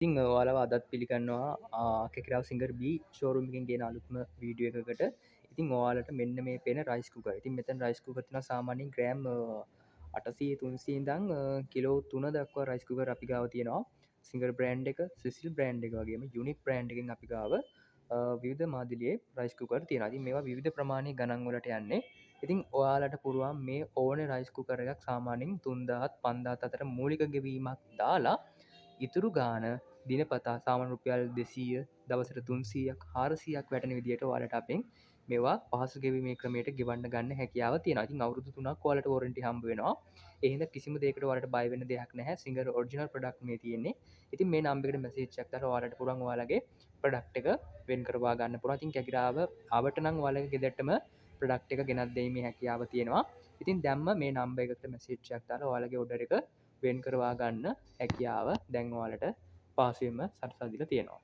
ඉතින් ඔයාලව අදත් පිළිගන්නවා කැකිරාව සිංගර් B showroom එකෙන් ගෙන අලුත්ම වීඩියෝ එකකට. ඉතින් ඔයාලට මෙන්න මේ පේන රයිස් කුකර්. ඉතින් මෙතන රයිස් කුකර් තියෙනවා සාමාන්‍යයෙන් ග්‍රෑම් 800, 300 ඉඳන් කිලෝ 3 දක්වා රයිස් කුකර් අපි ගාව තියෙනවා. සිංගර් බ්‍රෑන්ඩ් එක, සිසිල් බ්‍රෑන්ඩ් එක වගේම යුනික් බ්‍රෑන්ඩ් එකෙන් අපි ගාව විවිධ මාදිලියේ රයිස් කුකර් තියෙනවා. ඉතින් මේවා විවිධ ප්‍රමාණයේ ගණන් වලට යන්නේ. ඉතින් ඔයාලට පුළුවන් මේ ඕනේ රයිස් කුකර් එකක් සාමාන්‍යයෙන් 3000ත් 5000ත් අතර මූලික ගෙවීමක් දාලා ඉතුරු ගාන දිනපතා සාමාන්‍ය රුපියල් 200, දවසට 300ක්, 400ක් වැටෙන විදියට ඔයාලට අපෙන් මේවා පහසු ගෙවීමේ ක්‍රමයට ගෙවන්න ගන්න හැකියාව තියෙනවා. ඉතින් අවුරුදු 3ක් ඔයාලට වොරන්ටි හම්බ වෙනවා. ඒ හින්දා කිසිම දෙයකට ඔයාලට බය වෙන්න දෙයක් නැහැ. සිංගර් ඔරිජිනල් ප්‍රොඩක්ට් මේ තියෙන්නේ. ඉතින් මේ නම්බර් එකට මැසේජ් එකක් දාලා ඔයාලට පුළුවන් ඔයාලගේ ප්‍රොඩක්ට් එක වෙන් කරවා ගන්න පුළුවන්. ඉතින් කැකිරාව ආවට නම් ඔයාලගේ ගෙදරටම ප්‍රොඩක්ට් එක ගෙනත් දීමේ හැකියාව තියෙනවා. ඉතින් දැම්ම මේ නම්බර් එකට මැසේජ් එකක් දාලා ඔයාලගේ ඔඩර් එක වෙන් කරවා ගන්න හැකියාව දැන් ඔයාලට පහසුවෙන්ම සලසා දීලා තියෙනවා.